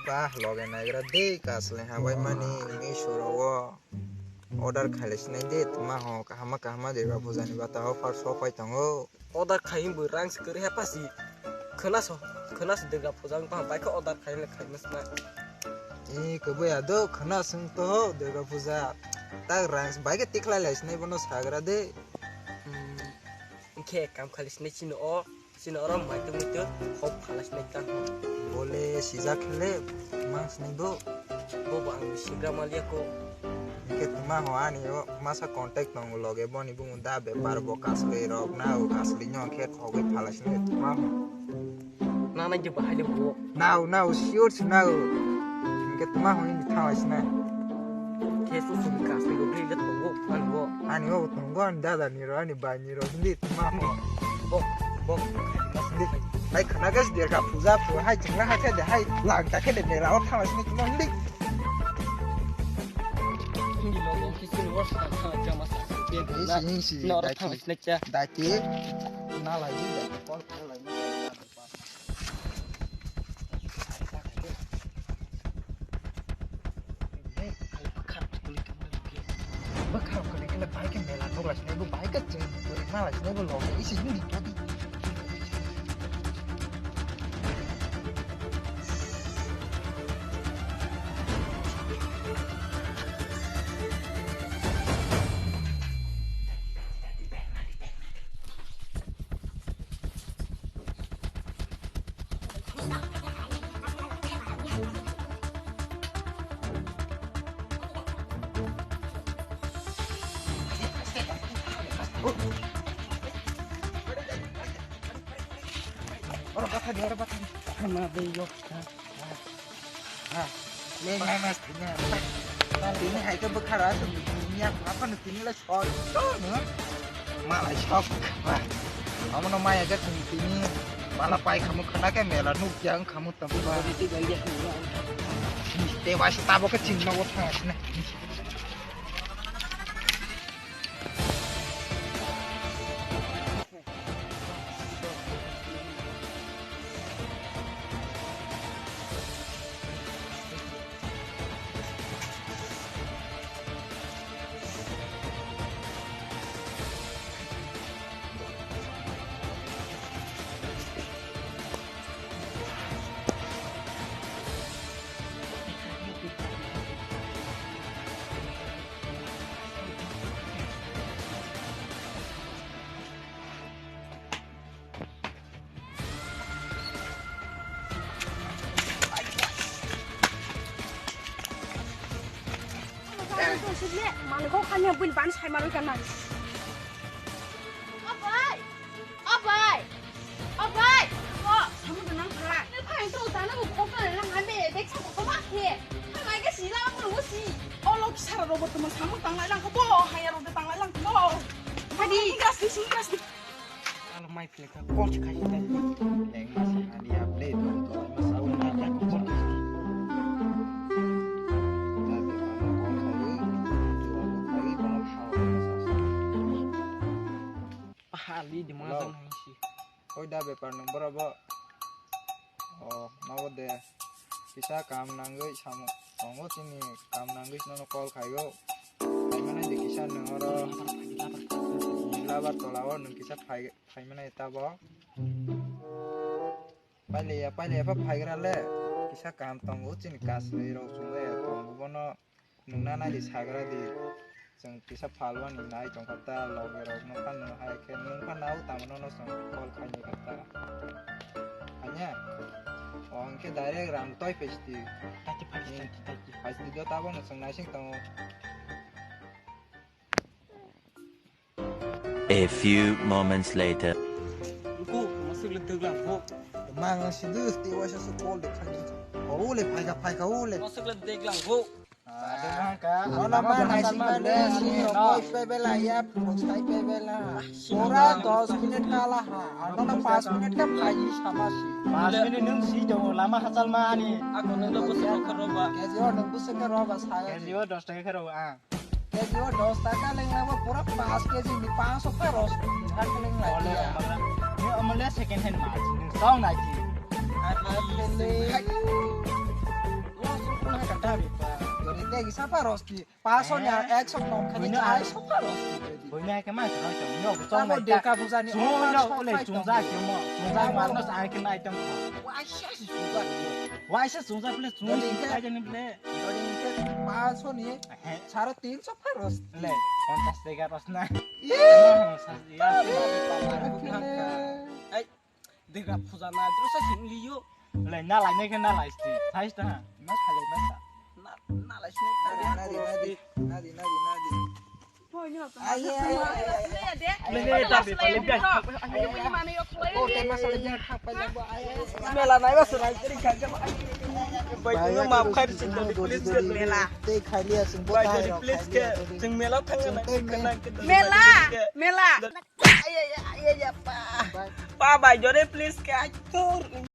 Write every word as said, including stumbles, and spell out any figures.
Bah, loge naigra de, kaslai habai mani, Meesho rogo order khailai sinai de, tma ho, kahama kahama Durga puja ni bata offer sopai tongo. Order khai bo rang se kwrwi ha pasi. Khwnaso, khwnaso Durga puja wng tong bai khe order khai le khai mas na. E, kwbwi ado, khwna swng to, Durga puja. Tak rang se bai khe tikhlai lai sinai bono sagra de. Hmm, hwnkhe kam khali sinai chini o. Chini oro maitu muitu hop phala sinai tang. Bole sijak hele mang sinai bo. Bo bo ang sigra maliya ko. Hingke tuma ho ani o masa contact tongo loge boni bungo da bepar bo kasle rok na o kasle nyo khe thogwi phala sinai tuma ho. Na na je bahai le bo. Nao nao sure sinao. Hingke tuma ho ni thawa sinai. Khe su su kasle rok le tongo ani bo. Ani o tongo ani dada ni ro ani bai ni ro hindi. Bo, bo. Hai khana gas Durga puja phu hai chingla hai khe de hai lang ka khe de mela o thang sini kino lik. Hindi lo bo kisi ni worst ka thang cha ma sa. Isi, isi, no ro dai thang ti. Sini cha. Dai ti. Na lai di dai kol kol lai ma. Bwkha rok kwrwi khe bai khe mela nukla sinai bo bai khe chwng kwrwi mala sinai bo log isi wngdi kadi. Oro bathani, oro bathani. Khana de yo. Ha. Ning. Tini hai khe bwkhara tini ya apa nih tini lah short to nih. Malai shop. Amo no maya khe tini tini. Mala pai khamu khana khe mela nuk yang khamu tam ba. Te wasi tabo khe ching no thang sini. Manukho khanya buini bani sai manwi kana. O bai! O bai! O bai! O, samung tang nang pha. Nang pha, ang to tana bo kok tang lang, ang be bek sa kok ma khe. Ang ai ga si la, ang bo si. O lok sara robo tamo samung tang lai lang ko bo, haya robo tang lai lang ko. Hadi. Singkas di, singkas di. Alo mai phle ka kor khai dai. Leng ma sa ani update to to ma sa un na ka ko. Pahali di ma. Hello. Jang hai si. Oi da bepar nung bora bo. O, nogo de. Kisa kam nangwi samung tongo chini kam nangwi nono call khaio. Phaimani de kisa nung oro. Labar tola o nung kisa phai, phaimani tabo. Paile ya, paile ya, pa phaigra le. Kisa kam tongo chini kasri rok chungle tongo bono. Nung na nai di sagra di. Chwng kisa phalmani nai tongkha ta loge rok nung phan nung hai khe nung phan nao tamo no no chwng call khai ni kha ta. Hanya. O hwnkhe direct rang toi pesti. Tati pasti, tati. Pasti do tabo no chwng naising tongo. A few moments later. Ko masuk le teglang ko. Mang sidu ti waisa su call de khai. O le phaika phaika o le. Masuk le teglang ko. Wala ma naising ma le, si rokoi pe bela ya, phunuk sai pe bela. Pura dos minute kala ha, ano na pas minute ka phai sama si. Pas minute nung si tongo, lama hachal ma ani. Ako nung no busuk khe roba. K G o nung busuk khe roba sa. K G o dos taka khe roba ang. K G o dos taka lengla bo pura pas K G ni panch sota ros. Har lengla. Ole, dia. Ni amale second hand ma. Sao na ki. Ar le. Sapa rosti. Paso ni Eh? Ekso nom khani Buino chai ai- sapa rosti. Buino ai khe ma sroi tong. Yo, Tamo chong nai ta. Durga Puja ni Chung offer no song ule nai chung tong. Ja khe mo. Chung ja Tamo ma no sa ai khe nai tong. Waisa si sugar. Waisa chung ja ple chung Dori khe. Ai jani ple. Dori khe paso ni He. Saro tinso pharos. Le, ponchas teka ros na. Ye. No, sa-, ya. Akhele. Ai, Durga Puja na, jero sa sing liyo. Le, na lai ne ke na lai sti. Thai sta ha. Na khalai na sa. Na, na lai sini. Nadi, nadi, nadi, nadi, nadi, nadi. Ay, ay, ay, ay, ay. Le, le, tabi, le, le. Oh, tema sa le biar khak pa jabo. Ay, ay, ay. Mela nai ba sa nai kiri khak jabo. Ay, ay, ay. Bai, no, maaf khai di, dori, dori, please, dori. Mela. Tei khai liya sing bo Bai, tai dori, rok please, khai liya, ke, dori. Sing mela thang na, Sing tei ke, me- na, ke, dori. Mela, mela. Ay, ay, ay, ay, ay, pa. Bai. Pa, bai, dori, please, ke, ay, tur.